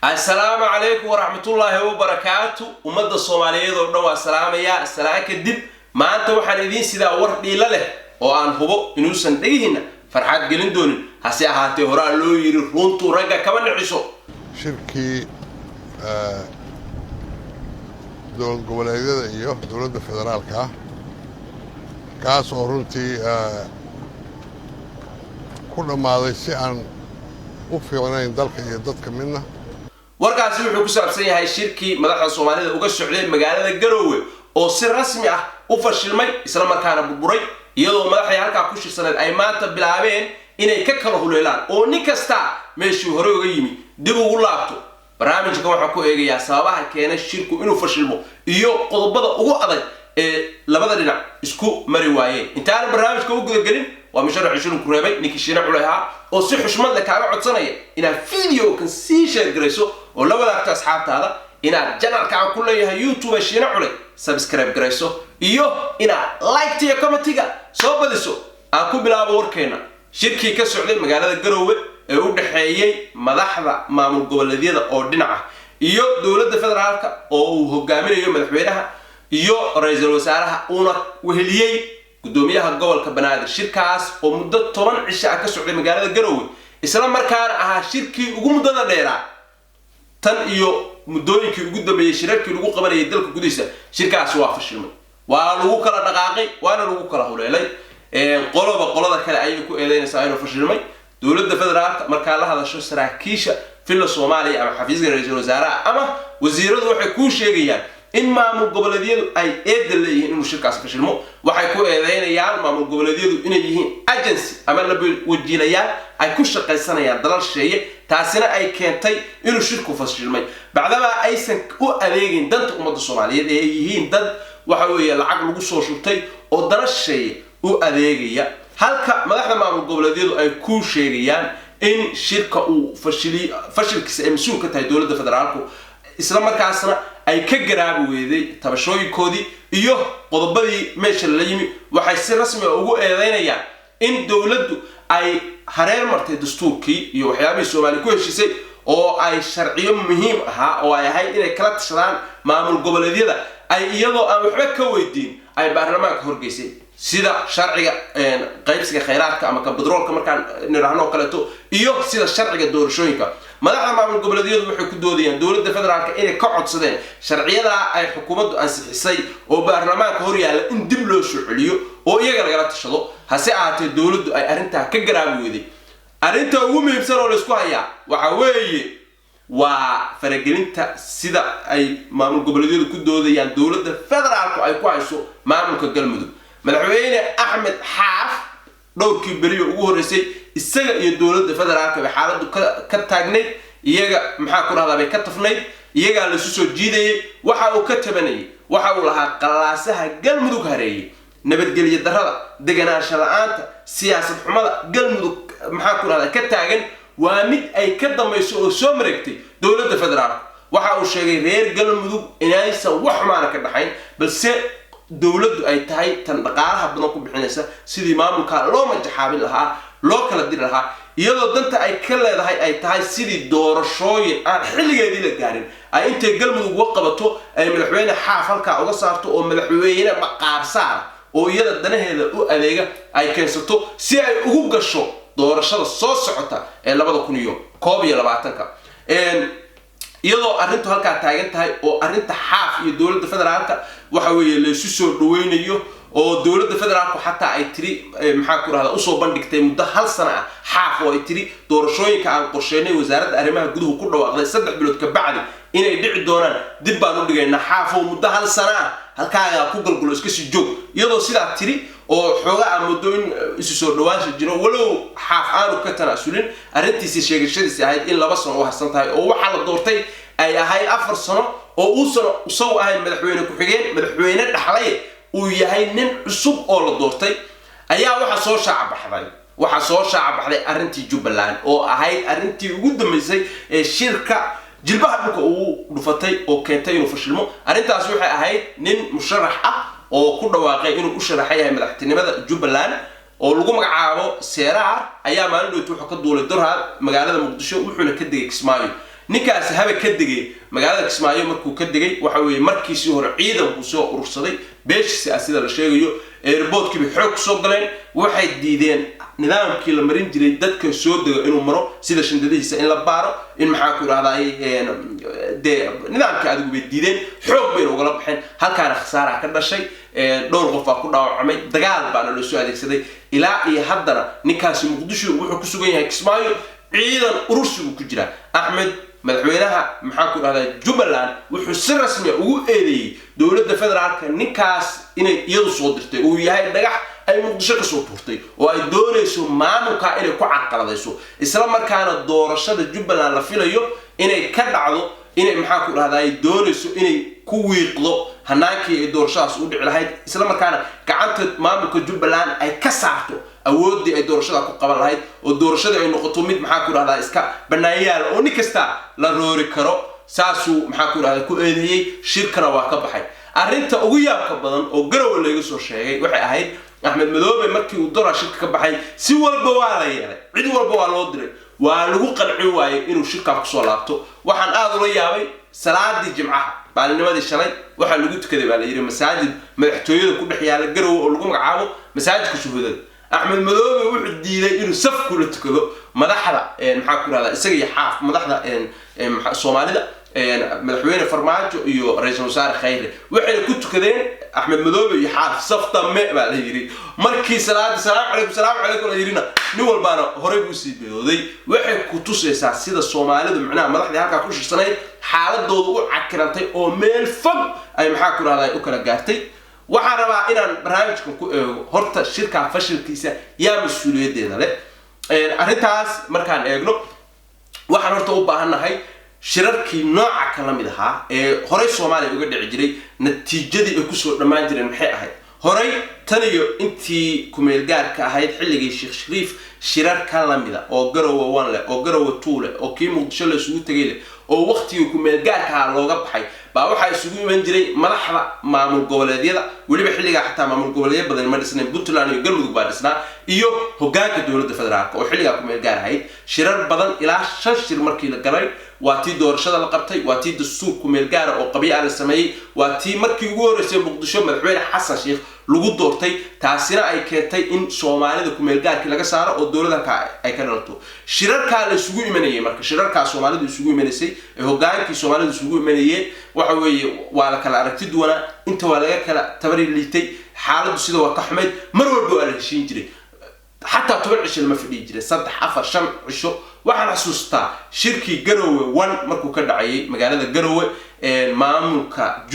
Assalaamu calaykum waraxmatullaahi wabarakaatu. Ummadda Soomaaliyeed oo dhan waa salaamayaa. Salaan kadib, maanta waxaan idiin sidaa war dhiilo leh oo aan hubo inuusan dhegihinna farxad gelin doonin. Hase ahaatee, horaa loo yidhi, runtuu ragga kama niciso. Shirkii dowlad goboleedyada iyo dowladda federaalka ah, kaas oo runtii ku dhammaaday si aan u fiicnayn dalka iyo dadka midna. Warkaasi wuxuu ku saabsan yahay shirkii madaxda Soomaalida uga socday magaalada Garoowe oo si rasmi ah u fashilmay, isla markaana burburay, iyadoo madaxdii halkaa ku shirsaneed ay maanta bilaabeen inay ka kala huleelaan oo nin kasta meeshii hore uga yimi dib ugu laabto. Barnaamijkan waxaan ku eegayaa sababaha keenay shirku inuu fashilmo iyo qodobada ugu adag ee labada dhinac isku mari waayeen. Intaana barnaamijka u gudagelin, waa musharax Shilin ku reebay, ninkii Shiina Culay ahaa, oo si xushmad leh kaaga codsanaya inaad video-kan sii share garayso oo la wadaagto asxaabtaada, inaad channel-ka aan ku leeyahay YouTube Shiina Culay subscribe garayso, iyo inaad like iyo comment-iga soo badiso. Aan ku bilaabo warkeena. Shirkii ka socday magaalada Garoowe ee u dhexeeyey madaxda maamul goboleedyada oo dhinaca iyo dowladda federaalka oo uu hogaaminayo madaxweynaha iyo ra-iisul wasaaraha, uuna weheliyey gudoomiyaha gobolka Banaadir, shirkaas oo muddo 10 cisho ah ka socday magaalada Garoowe, isla markaana ahaa shirkii ugu muddada dheeraa tan iyo muddooyinkii ugu dambeeyey shirarkii lagu qabanayay dalka gudihiisa, shirkaasi waa fashilmay. Waa lagu kala dhaqaaqay, waana lagu kala huleelay. Qoloba qolada kale ayay ku eedeynaysaa inuu fashilmay. Dowladda federaalka markaa la hadasho saraakiisha Villa Soomaaliya ama xafiiska ra-iisul wasaaraha ama wasiiradu, waxay kuu sheegayaan in maamul goboleedyadu ay eedda leeyihiin inuu shirkaasi fashilmo. Waxay ku eedeynayaan maamul goboleedyadu inay yihiin agency ama laba wajiilayaal ay ku shaqaysanayaan dalal shisheeye, taasina ay keentay inuu shirku fashilmay, bacdamaa aysan u adeegin danta ummadda Soomaaliyeed ee ay yihiin dad waxa weeye lacag lagu soo shubtay oo dana shisheeye u adeegaya, halka madaxda maamul goboleedyadu ay ku sheegayaan in shirka uu fashili fashilkiisa ay mas-uul ka tahay dowladda federaalku, isla markaasna ay ka garaabi weyday tabashooyinkoodii iyo qodobadii meesha lala yimi. Waxay si rasmi ah ugu eedeynayaan in dowladdu ay hareer martay dastuurkii iyo waxyaabihii Soomaaliya ku heshiisay, oo ay sharciyo muhiim ahaa oo ay ahayd inay kala tashadaan maamul goboleedyada ay iyadoo aan waxba ka weydiin ay baarlamaanka horgeysay, sida sharciga qaybsiga khayraadka ama ka batroolka markaan nidhaahno oo kaleeto, iyo sida sharciga doorashooyinka. Madaxda maamul goboleedyadu waxay ku doodayaan dowladda federaalka inay ka codsadeen sharciyadaa ay xukuumaddu ansixisay oo baarlamaanka hor yaalla in dib loo soo celiyo oo iyaga lagala tashado. Hase ahaatee, dowladdu ay arrintaa ka garaabi weyday. Arrinta ugu muhiimsan oo laysku hayaa waxa weeye waa faragelinta, sida ay maamul goboleedyadu ku doodayaan, dowladda federaalku ay ku hayso maamulka Galmudug. Madaxweyne Axmed Xaaf dhowrkii beriyo ugu horreysay isaga iyo dowladda federaalka bay xaaladdu ka taagnayd, iyaga maxaa ku dhahdaa bay ka tafnayd, iyagaa laisu soo jiidayay. Waxa uu ka tabanayay, waxa uu lahaa qalaasaha Galmudug hareeyay, nabadgelyo darrada, deganaansho la-aanta, siyaasad xumada Galmudug maxaa ku dhahdaa ka taagan waa mid ay ka dambayso oo soo mareegtay dowladda federaalka. Waxa uu sheegay reer Galmudug inaysan wax xumaana ka dhaxayn, balse dowladdu ay tahay tan dhaqaalaha badan ku bixinaysa sidii maamulka loo majaxaabin lahaa, loo kala diri lahaa, iyadoo danta ay ka leedahay ay tahay sidii doorashooyin aan xilligeedii la gaarin ay intay Galmudug uga qabato ay madaxweyne Xaaf halkaa uga saarto oo madaxweyne maqaarsaara oo iyada danaheeda u adeega ay keensato, si ay ugu gasho doorashada soo socota ee 2021-ka. Iyadoo arrintu halkaa taagan tahay oo arrinta Xaaf iyo dowladda federaalka waxa weeye laysu soo dhaweynayo, oo dowladda federaalku xataa ay tiri, maxaa ku rahda, usoo bandhigtay muddo hal sano ah Xaaf, oo ay tiri doorashooyinka aan qorsheynay, wasaaradda arrimaha guduhu ku dhawaaqday 3 bilood ka bacdi inay dhici doonaan, dib baan u dhigaynaa, Xaaf oo muddo hal sano ah halkaagaa ku galgulo, iska sii joog. Iyadoo sidaa tiri oo xoogaa aan muddo in isu soo dhawaansha jiro, walow Xaaf aanu ka tanaasulin arrintiisii sheegashadiisi ahayd in 2 sano u harsan tahay, oo waxaa la doortay ay ahayd 4 sano, oo uusan isagu ahayn madaxweyne ku-xigeen madaxweyne dhaxlay, uu yahay nin cusub oo la doortay, ayaa waxaa soo shaaca baxday arrintii Jubbaland oo ahayd arrintii ugu dambeysay ee shirka jilbaha dhulka uu dhufatay oo keentay inuu fashilmo. Arrintaasi waxay ahayd nin musharax ah oo ku dhawaaqay inuu u sharaxan yahay madaxtinimada Jubbaland oo lagu magacaabo Seeraar ayaa maalin dhowt wuxuu ka duulay Dorhaad magaalada Muqdisho, wuxuuna ka degay Kismaayo. Ninkaasi haba ka degay magaalada Kismaayo. Markuu ka degay, waxa weeye markiisii hore ciidan buu soo urursaday beeshiisi ah, sida la sheegayo. Airportkiibay xoog kusoo galeen. Waxay diideen nidaamkii la marin jiray dadka soo dega inuu maro, sida shandadihiisa in la baaro, in maxaa ku idhahdaay, dee nidaamkii adigu bay diideen, xoog bayna ugala baxeen. Halkaana khasaaraa ka dhashay, dhowr qof baa ku dhaawacmay, dagaal baana loo soo adeegsaday. Ilaa iyo haddana ninkaasi Muqdisho wuxuu ku sugan yahay, Kismaayo ciidan urursigu ku jira. Axmed, madaxweynaha maxaa ku dhahdaa Jubbaland, wuxuu si rasmi ah ugu eedeeyey dowladda federaalka ninkaas inay iyadu soo dirtay, uu yahay dhagax ay Muqdisho kasoo tuurtay oo ay doonayso maamulka inay ku carqaladayso, isla markaana doorashada Jubbaland la filayo inay ka dhacdo inay maxaa ku dhahdaa ay doonayso inay ku wiiqdo hanaankii ay doorashadaas u dhici lahayd, isla markaana gacanta maamulka Jubbaland ay ka saarto awooddii ay doorashada ku qaban lahayd, oo doorashadii ay noqoto mid maxaa ku dhahdaa iska bannaanyaal oo nin kasta la roori karo. Saasuu maxaa ku dhahdaa ku eedeeyey, shirkana waa ka baxay. Arrinta ugu yaabka badan oo Garowe layga soo sheegay waxay ahayd, Axmed Madoobe markii uu doraa shirka ka baxay, si walba waa la yeelay, cid walba waa loo diray, waa lagu qancin waayey inuu shirkaa kusoo laabto. Waxaan aada ula yaabay, salaadii Jimcaha maalinimadii shalay waxaa lagu tukaday baa la yidhi masaajid madaxtooyada ku dhex yaala Garowe oo lagu magacaabo Masaajidka Shuhudada. Axmed Madoobe wuxuu diiday inuu saf kula tukado madaxda, maxaa ku rahdaa, isaga iyo Xaaf, madaxda Soomaalida, madaxweyne Farmaajo iyo ra-iisul wasaare Khayre. Waxayna ku tukadeen Axmed Madoobe iyo Xaaf saf dame baa la yidhi. Markii salaada "Salaamu calaykum, salaamu calaykum" la yidhina, nin walbaana horey buu sii bidooday. Waxay ku tusaysaa sida Soomaalidu, macnaha madaxdii halkaa ku shirsanayd, xaaladoodu u cakirantay oo meel fog ay maxaa ku rahdaa u kala gaartay. Waxaan rabaa inaan barnaamijkan ku eego horta shirkaa fashilkiisa yaa mas-uuliyaddeeda leh. Arrintaas markaan eegno, waxaan horta u baahannahay shirarkii nooca kala mid ahaa ee horey Soomaaliya uga dhici jiray, natiijadii ay kusoo dhammaan jireen maxay ahayd? Horey tan iyo intii kumeel gaarka ahayd, xilligii Sheekh Shariif, shirar ka lamida oo Garowe 1 leh, oo Garowe 2 leh, oo kii Muqdisho la isugu tegay leh, oo waqtigii kumeel gaarka ahaa looga baxay, baa waxaa isugu iman jiray madaxda maamul goboleedyada. Weliba xilligaa xataa maamul goboleedyo badan ma dhisnayn, Puntland iyo Galmudug baa dhisnaa, iyo hogaanka dowladda federaalka oo xilligaa kumeel gaar ahayd. Shirar badan, ilaa shan shir markii la galay, waa tii doorashada la qabtay, waa tii dastuur kumeel gaara oo qabyo ah la sameeyey, waa tii markii ugu horreysay Muqdisho madaxweyne Xasan Sheikh lagu doortay, taasina ay keentay in Soomaalida kumeel gaarkii laga saaro oo dowlad halkaa ay ka dhalato. Shirarkaa la isugu imanayay, marka shirarkaa Soomaalidu isugu imanaysay ee hogaankii Soomaalidu isugu imanayeen, waxa weeye waa la kala aragti duwanaa, inta waa laga kala tabari liitay, xaaladdu sida waa ka xumayd. Mar walba waa la heshiin jiray, xataa 10 cisho lama fadhiyi jiray, 3, 4, 5 cisho. Waxaan xasuustaa shirkii Garowe 1 markuu ka dhacayay magaalada Garowe, maamulka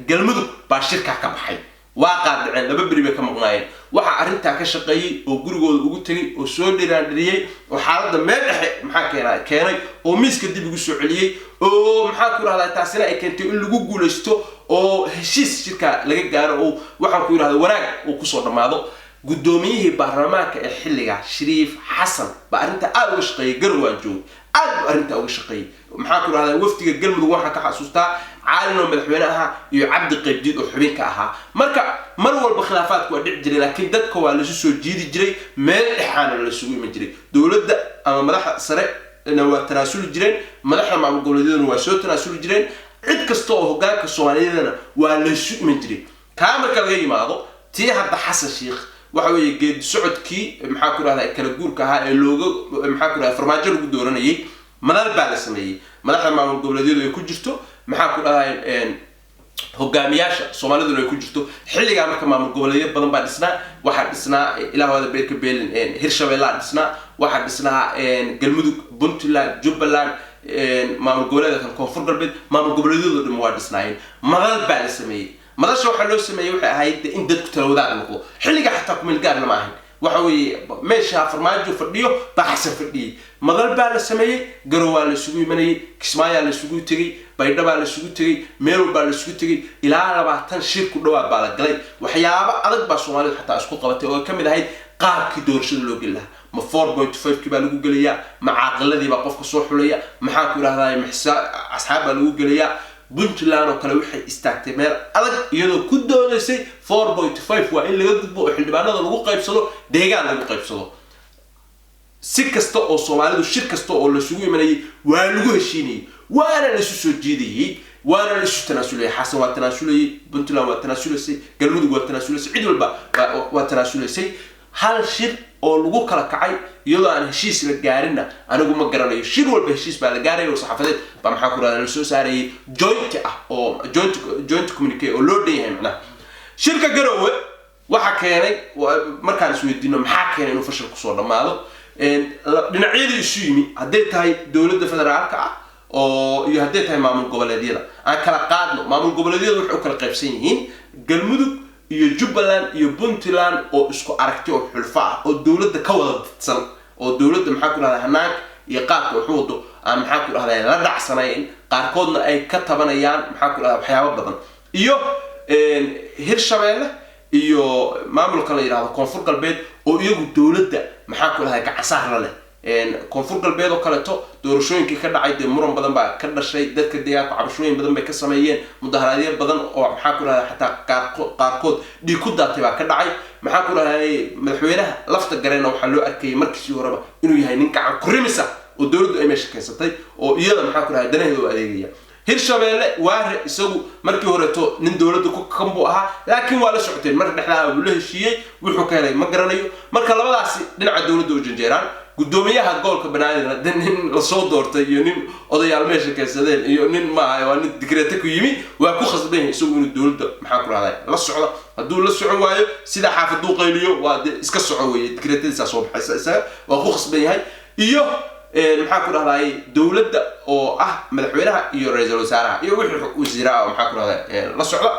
Galmudug baa shirkaa ka baxay, waa qaadaceen, 2 beri bay ka maqnaayeen. Waxaa arrintaa ka shaqeeyey oo gurigooda ugu tegay oo soo dhiraandhiriyey oo xaaladda meel dhexe maxaa keenay oo miiska dib ugu soo celiyey, oo maxaa ku rahdaa taasina ay keentay in lagu guulaysto oo heshiis shirka laga gaaro oo waxaan ku yidhahda wanaag uu kusoo dhammaado, guddoomiyihii baarlamaanka ee xilliga, Shariif Xasan, baa arrintaa aada uga shaqeeyay. Garow waan joogay, aad buu arrintaa uga shaqeeyey. Maxaa ku rahdaa wafdiga Galmudug waxaan ka xasuustaa Caalin oo madaxweyne ahaa iyo Cabdi Qaybdiid oo xubinka ahaa. Marka mar walba khilaafaadku waa dhici jiray, laakiin dadka waa lasu soo jiidi jiray, meel dhexaana lasugu iman jiray. Dowladda ama madaxda sare na waa tanaasuli jireen, madaxda maamul goboleedyaduna waa soo tanaasuli jireen, cid kasta oo hogaanka Soomaaliyadana waa laysu iman jiray. Kaa marka laga yimaado, tii hadda Xasan Sheikh, waxa weeye geedi socodkii maxaa ku rahdaa kala guurka ahaa ee looga maxaa ku rahdaa Farmaajo lagu dooranayay, madal baa la sameeyey madaxda maamul goboleedyadu ay ku jirto, maxaa ku dhahay, hogaamiyaasha Soomaaliduna ay ku jirto. Xilligaa marka maamul goboleedyo badan baa dhisnaa. Waxaa dhisnaa, ilaahooda beerka beelin, Hirshabeellaa dhisnaa, waxaa dhisnaa Galmudug, Puntland, Jubbaland, maamul goboleedka kan Koonfur Galbeed, maamul goboleedyadu dhan waa dhisnaayeen. Madal baa la sameeyey. Madasha waxaa loo sameeyey waxay ahayd in dadku tala wadaag noqdo. Xilliga xataa kumeel gaar lama ahayn, waxa weeye meesha Farmaajo fadhiyo baa Xasan fadhiyey. Madal baa la sameeyey, Garow waa la isugu imanayay, Kismaayaa la isugu tegey, Baydhabaa la isugu tegey, meel walbaa la isugu tegey. Ilaa 20 shir ku dhawaad baa la galay. Waxyaabo adag baa Soomaalidu xataa isku qabatay oo ay ka mid ahayd qaabkii doorashada loo geli lahaa. Ma 4.5 kii baa lagu gelayaa, ma caaqiladii baa qofka soo xulaya, maxaa ku yidhahdaa, asxaab baa lagu gelayaa? Puntland oo kale waxay istaagtay meel adag, iyadoo ku doonaysay 4.5 waa in laga gudbo oo xildhibaanada lagu qaybsado deegaan lagu qaybsado. Si kasta oo Soomaalidu shir kasta oo lasugu imanayay waa lagu heshiinayay, waana la isu soo jiidayay, waana la isu tanaasulayay. Xasan waa tanaasulayay, Puntland waa tanaasulaysay, Galmudug waa tanaasulaysay, cid walba waa tanaasulaysay. Hal shir oo lagu kala kacay iyadoo aan heshiis la gaarinna anigu ma garanayo. Shir walba heshiis baa la gaaraya oo saxaafadeed baa, maxaa ku rahda, la soo saarayay, joint ah oo joint communique oo loo dhan yahay. Macnaha shirka Garowe waxa keenay, markaan isweydiino maxaa keenay inuu fashil kusoo dhammaado, dhinacyadii isu yimi, hadday tahay dowladda federaalka ah oo iyo hadday tahay maamul goboleedyada, aan kala qaadno. Maamul goboleedyadu waxay u kala qaybsan yihiin Galmudug iyo Jubbaland iyo Puntland oo isku aragti oo xulfo ah oo dowladda ka wada didsan, oo dowladda, maxaa ku dhahda, hanaanka iyo qaabka waxu wado aan, maxaa ku dhahda, la dhacsanayn, qaarkoodna ay ka tabanayaan, maxaa ku dhahda, waxyaabo badan, iyo Hirshabeelle iyo maamulka la yidhahdo Koonfur Galbeed oo iyagu dowladda, maxaa ku dhahda, gacansaar la leh. Koonfur Galbeed oo kaleeto doorashooyinkii ka dhacay dee muran badan baa ka dhashay, dadka deegaanka cabashooyin badan bay ka sameeyeen, mudaharaadyo badan oo, maxaa ku dhahda, xataa qaarkood dhiig ku daatay baa ka dhacay. Maxaa ku dhahday, madaxweynaha Lafta Gareenna waxaa loo arkayay markiisii horeba inuu yahay nin gacan kurimis ah oo dowladdu ay meesha keensatay oo iyada, maxaa ku dhahday, danaheeda u adeegaya. Hirshabeelle, Waare isagu markii horeeto nin dowladda ku kakan buu ahaa, laakiin waa la socoteen, marka dhexdaa buu la heshiiyey, wuxuu ka helay ma garanayo. Marka labadaasi dhinaca dowladda u janjeeraan. Gudoomiyaha gobolka Banaadirna de nin lasoo doortay iyo nin odayaal meesha keensadeen iyo nin maaha, waa nin digreete ku yimi. Waa ku khasban yahay isagu inuu dowladda, maxaa ku rahday, la socdo. Hadduu la socon waayo, sida xaafaduu qayliyo, waa de iska soco weeye, digreetadiisaa soo baxaysa, isaga waa ku khasban yahay. Iyo, maxaa ku dhahday, dowladda oo ah madaxweynaha iyo ra-iisul wasaaraha iyo wixii wasiiraha oo, maxaa ku dhahday, la socda.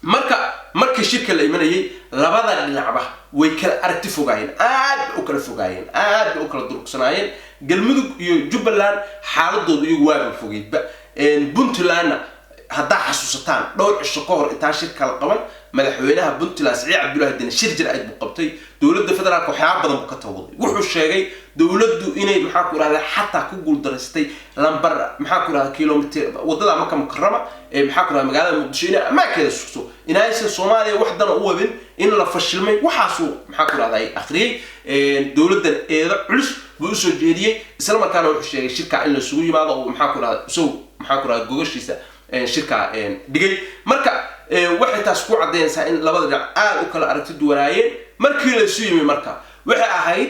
Marka markii shirka la imanayay, labada dhinacba way kala aragti fogaayeen, aad bay u kala fogaayeen, aad bay u kala durugsanaayeen. Galmudug iyo Jubbaland xaaladooda iyagu waaba fogeydba. Puntlandna haddaa xasuusataan, dhowr cisho ka hor intaan shirka la qaban, madaxweynaha Puntland Siciid Cabdullaahi Deni shir jir-ayd buu qabtay. Dowladda federaalka waxyaaba badan buu ka tawaday. Wuxuu sheegay dowladdu inay, maxaa ku rahda, xataa ku guuldaraystay lambar, maxaa ku rahda, kilomitr wadada Maka Mukarama ee, maxaa ku rahda, magaalada Muqdisho inay ammaankeeda sugto, inaysan Soomaaliya wax dana u wadin, in la fashilmay. Waxaasuu, maxaa ku rahda, akhriyey. Dowladdan eedo culus buu usoo jeediyey, isla markaana wuxuu sheegay shirka in laisugu yimaado oo, maxaa ku rahda, isagu, maxaa ku rahda, gogashiisa shirka dhigay. Marka waxay taas ku caddaynaysaa in labada dhinac aada u kala aragti duwanaayeen markii laysu yimi. Marka waxay ahayd,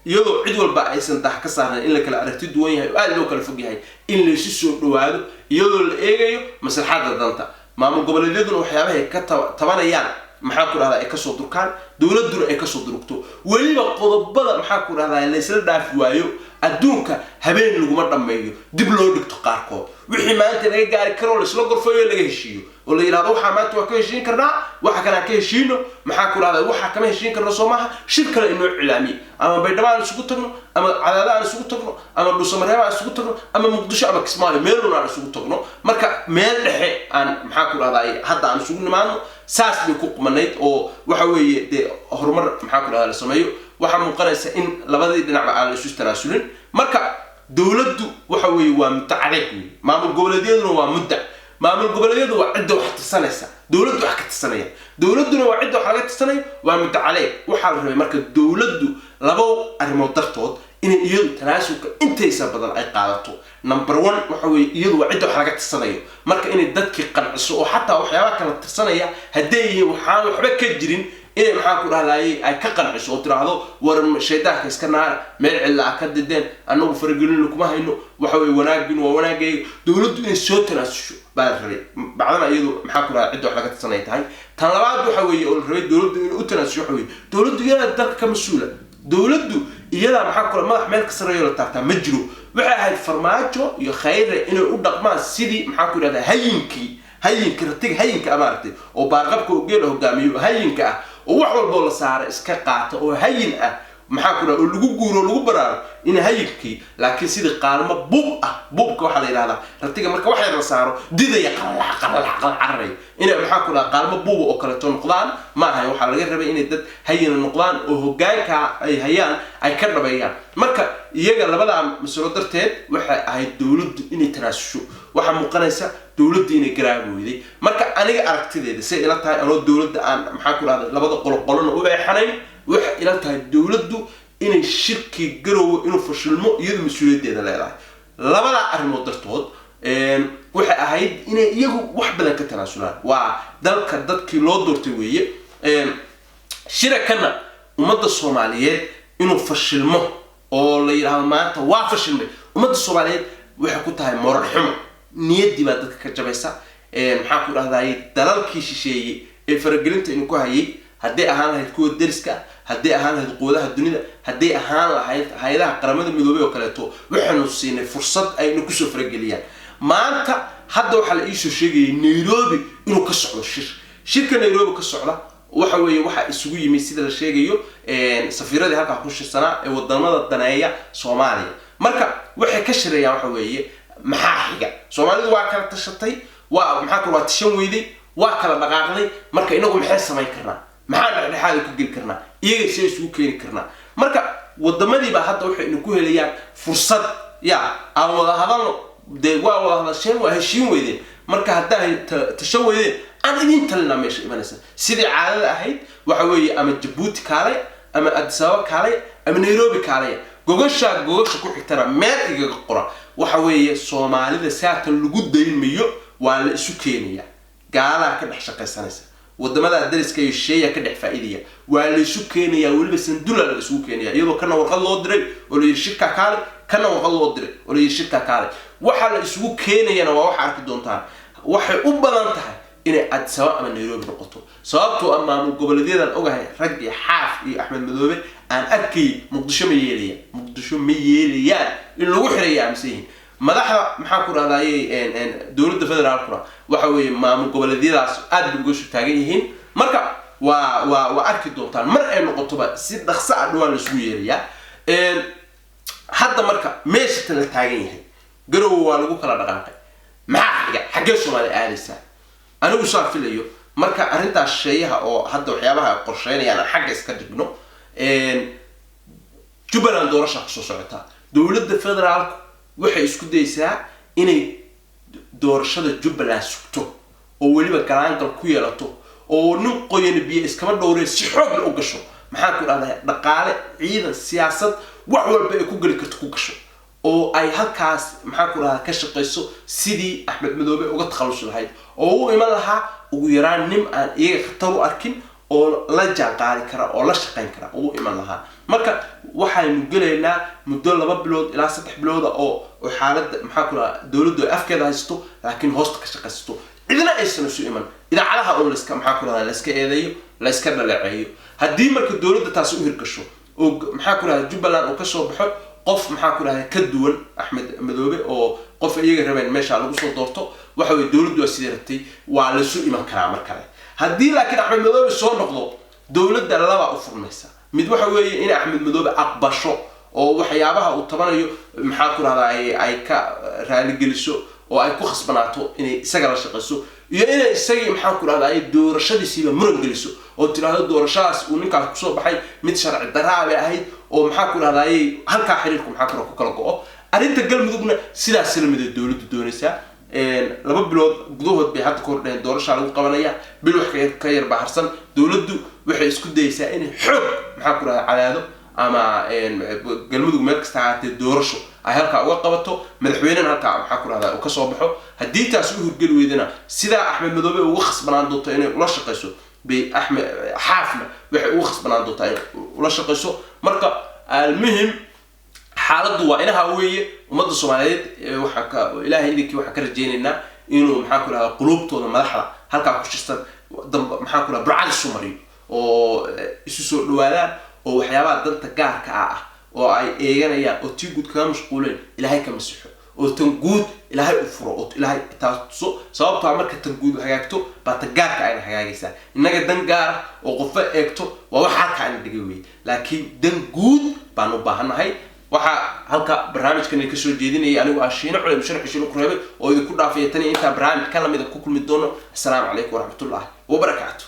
iyadoo cid walba aysan dah ka saarnayn in la kala aragti duwan yahay oo aada loo kala fog yahay, in laysu soo dhawaado iyadoo la eegayo maslaxadda danta. Maamul goboleedyaduna waxyaabahay ka tabanayaan, maxaa ku dhahdaa, ay kasoo durkaan, dowladuna ay kasoo durugto. Weliba qodobada, maxaa ku dhahdaa, laysla dhaafi waayo, adduunka habeen laguma dhammeeyo, dib loo dhigto qaarkood. Wixii maanta laga gaari karo laisla gorfayo, laga heshiiyo oo la yidhahdo waxaa maanta waa ka heshiin karnaa, waxa kale aan ka heshiino, maxaa ku dhahdaa, waxa kama heshiin karno, soo maaha. Shir kale inoo cilaamiye, ama Baydhabo aan isugu tagno, ama Cadaada aan isugu tagno, ama Dhuusamareeb aan isugu tagno, ama Muqdisho ama Kismaayo, meelun aan isugu tagno. Marka meel dhexe aan, maxaa ku dhahdaa, hadda aan isugu nimaadno, saas bay ku qumanayd oo waxa weeye dee horumar, maxaa ku dhahdaa, la sameeyo. Waxaa muuqanaysa in labadii dhinacba aan la isu tanaasulin. Marka dowladdu waxa weeye waa muddo cadeeg wey, maamul goboleedyaduna waa mudda. Maamul goboleedyadu waa cidda wax tirsanaysa, dowladdu wax ka tirsanaya, dowladduna waa cidda wax laga tirsanayo, waa muddo caleeg. Waxaa la rabay marka dowladdu laba arrimood dartood inay iyadu tanaasulka intaysa badan ay qaadato. Number one waxa weeye, iyadu waa cidda wax laga tirsanayo, marka inay dadkii qanciso oo xataa waxyaabaha kala tirsanaya hadday yihiin waxaan waxba ka jirin, inay, maxaa ku dhahdaayey, ay ka qanciso oo tiraahdo war shaydaanka iska naara, meel cidla ah ka dideen, annagu faragelino kuma hayno, waxa weye wanaagin waa wanaagayga. Dowladdu inay soo tanaasusho baa la rabay, bacdana iyadu, maxaa ku dhahda, cidda wax laga tirsanay tahay. Tan labaad waxa weeye oo la rabay dowladdu inay u tanaasusho waxa weeye, dowladdu iyadaa dalka ka mas-uula, dowladdu iyadaa, maxaa kula, madax meel ka sarreeyo la taabtaa ma jiro. Waxay ahayd Farmaajo iyo Khayre inay u dhaqmaan sidii, maxaa ku yidhahdaa, hayinkii, hayinka ratiga, hayinka maaragtay oo baarqabka oo geela hogaamiyo, hayinka ah oo wax walboo la saara iska qaata oo hayin ah, maxaa ku dhaha, oo lagu guuro lagu baraaro in hayinkii. Laakiin sidii qaalmo buub ah, buubka waxaa la yidhahdaa ratiga marka wax yar la saaro didaya, qalac qalac qalac cararaya, inay, maxaa ku dhaha, qaalmo buuba oo kaleeto noqdaan ma ahay. Waxaa laga rabay inay dad hayina noqdaan oo hoggaanka ay hayaan ay ka dhabeeyaan. Marka iyaga labadaa masalo darteed waxay ahayd dowladdu inay tanaasusho. Waxaa muuqanaysa dowladda inay garaabi weyday. Marka aniga aragtideeda say ila tahay, anoo dowladda aan, maxaa ku dhahda, labada qolo qolona u eexanayn, waxay ila tahay dowladdu Inay shirkii Garowe inuu fashilmo iyadu mas-uuliyaddeeda leedahay. Labadaa arrimood dartood waxay ahayd inay iyagu wax badan ka tanaasulaan. Waa dalka dadkii loo doortay weeye. Shirakanna ummadda Soomaaliyeed inuu fashilmo oo la yidhaahdo maanta waa fashilmay, ummadda Soomaaliyeed waxay ku tahay moral xumo, niyaddii baa dadka ka jabaysa. Maxaa ku dhahday, dalalkii shisheeyey ee faragelinta inu ku hayay, hadday ahaan lahayd kuwa deriska, hadday ahaan lahayd quwadaha dunida, hadday ahaan lahayd hay-adaha Qaramada Midoobay oo kaleeto, waxaanu siinay fursad aynu kusoo farageliyaan. Maanta hadda waxaa la iisoo sheegayay Nairobi inuu ka socdo shir. Shirka Nairobi ka socda waxa weeye waxaa isugu yimid, sida la sheegayo, safiiradii halkaa ku shirsanaa ee wadamada daneeya Soomaaliya. Marka waxay ka shireeyaan waxa weeye maxaa xiga. Soomaalidu waa kala tashatay, waa maxaa kale, waa tashan weyday, waa kala dhaqaaqday. Marka inagu maxay samayn karnaa? Maxaa dhexdhexaada ku geli karnaa? Iyaga see isugu keeni karnaa? Marka wadamadiibaa hadda waxay ku helayaan fursad ya aan wada hadalno. Dee waa wada hadasheen, waa heshiin weydeen. Marka haddaa tashan weydeen, aan idin talinaa meesha imanaysa. Sidii caadada ahayd waxa weeye ama Jabuuti kaalay, ama Addis Ababa kaalay, ama Nairobi kaalaya. Gogashaa gogasha ku xigtana meel igaga qora, waxa weeye Soomaalida saatan lagu daynmayo, waa la isu keenaya. Gaalaa ka dhex shaqaysanaysa, wadamada dariska iyo shisheeya ka dhex faa'iidaya. Waa la isu keenayaa, weliba sandula la isugu keenaya, iyadoo kana warqad loo diray oo la yidhi shirkaa kaale, kana warqad loo diray oo la yidhi shirkaa kaale. Waxa la isugu keenayana waa waxa arki doontaan. Waxay u badan tahay inay Addis Ababa ama Nairobi noqoto, sababtoo ah maamul goboleedyadan ogahay, rag iyo Xaaf iyo Axmed Madoobe aan arkayay, Muqdisho ma yeelayaan, Muqdisho ma yeelayaan in lagu xiraya aaminsan yihiin madaxda. Maxaa ku dhahdaye, dowladda federaalkuna waxa weeye maamul goboleedyadaas aad bay uga soo taagan yihiin. Marka waa arki doontaan mar ay noqotoba, si dhaqso ah dhawaan la isugu yeerayaa. Hadda marka meesha tan la taagan yahay, Garowe waa lagu kala dhaqaaqay. Maxaa xiga? Xaggee Soomaaliya aadaysaa? Anigu saa filayo, marka arrintaas shisheeyaha oo hadda waxyaabaha ay qorsheynayaan aan xagga iska dhigno, Jubbaland doorasha kusoo socotaa. Dowladda federaalku waxay isku daysaa inay doorashada Jubbaland sugto oo weliba galaangal ku yeelato, oo nin qoyana biyo iskama dhowree si xoogla u gasho. Maxaa ku dhahdaa, dhaqaale, ciidan, siyaasad, wax walba ay ku geli karto ku gasho, oo ay halkaas maxaa ku dhahdaa ka shaqayso sidii Axmed Madoobe uga takhalusi lahayd oo u iman lahaa ugu yaraan nin aan iyaga khatar u arkin oo la jaan qaadi kara oo la shaqayn kara ugu iman lahaa. Marka waxaynu gelaynaa muddo 2 bilood ilaa 3 bilooda oo xaaladda maxaa ku dhahaa dowladdu ay afkeeda haysato, laakiin hoosta ka shaqaysato, cidna aysan isu iman, idaacadaha uun layska maxaa ku dhahdaa layska eedeeyo, layska dhaleeceeyo. Haddii marka dowladda taasi u hirgasho oo maxaa ku dhahdaa Jubbaland uu kasoo baxo qof maxaa ku dhahdaa ka duwan Axmed Madoobe, oo qof iyaga rabeen meesha lagu soo doorto, waxa weye dowladdu waa sidii rabtay, waa laysu iman karaa mar kale. Haddii laakiin Axmed Madoobe soo noqdo, dowladda laba u furmaysa. Mid waxa weeye in Axmed Madoobe aqbasho oo waxyaabaha uu tabanayo maxaa ku dhahdaa ay ka raaligeliso oo ay ku khasbanaato inay isaga la shaqayso, iyo inay isagii maxaa ku dhahdaa ay doorashadiisiiba muran geliso oo tidhaahdo doorashadaas uu ninkaas kusoo baxay mid sharci daraa bay ahayd, oo maxaa ku dhahdaayey halkaa xiriirku maxaa ku kala go'o. Arrinta Galmudugna sidaas la mid ah dowladdu doonaysaa. 2 bilood gudahood bay hadda ka hor dhaheen doorashaa lagu qabanaya. Bil wax ka yar baa harsan. Dowladdu waxay isku dayaysaa inay xoog maxaa ku dhahdaa Cadaado ama Galmudug meel kasta ahaatee doorasho ay halkaa uga qabato, madaxweynena halkaa maxaa ku dhahdaa uu kasoo baxo. Haddii taas u hirgeli weydana, sidaa Axmed Madoobe uga khasbanaan doonto inay ula shaqayso bay Axmed Xaafna waxay uga khasbanaan doontaa inay ula shaqayso. Marka almuhim, xaaladdu waa inaha weeye. Ummadda Soomaaliyeed waxaan ka Ilaahay idinkii waxaan ka rajaynaynaa inuu maxaa ku dhahdaa quluubtooda madaxda halkaa ku shirsan damba maxaa ku dhahdaa burcad isu mariyo oo isu soo dhawaadaan, oo waxyaabaha danta gaarka ah oo ay eeganayaan oo tii guud kaga mashquuleen Ilaahay ka masixo, oo tan guud Ilaahay u furo oo Ilaahay taas tuso. Sababtoo ah marka tan guud hagaagto baa tan gaarka ayna hagaagaysaa. Innaga dan gaar ah oo qofba eegto waa wax halka ayna dhigay weye, laakiin dan guud baan u baahannahay. Waxaa halka barnaamijkan idinka soo jeedinayay anigu ah Shiino Culey, musharax Shiino Kureebe, oo idinku dhaafaya tan iyo intaa barnaamij ka lamida ku kulmi doono. Assalaamu calaykum waraxmatullaahi wabarakaatu.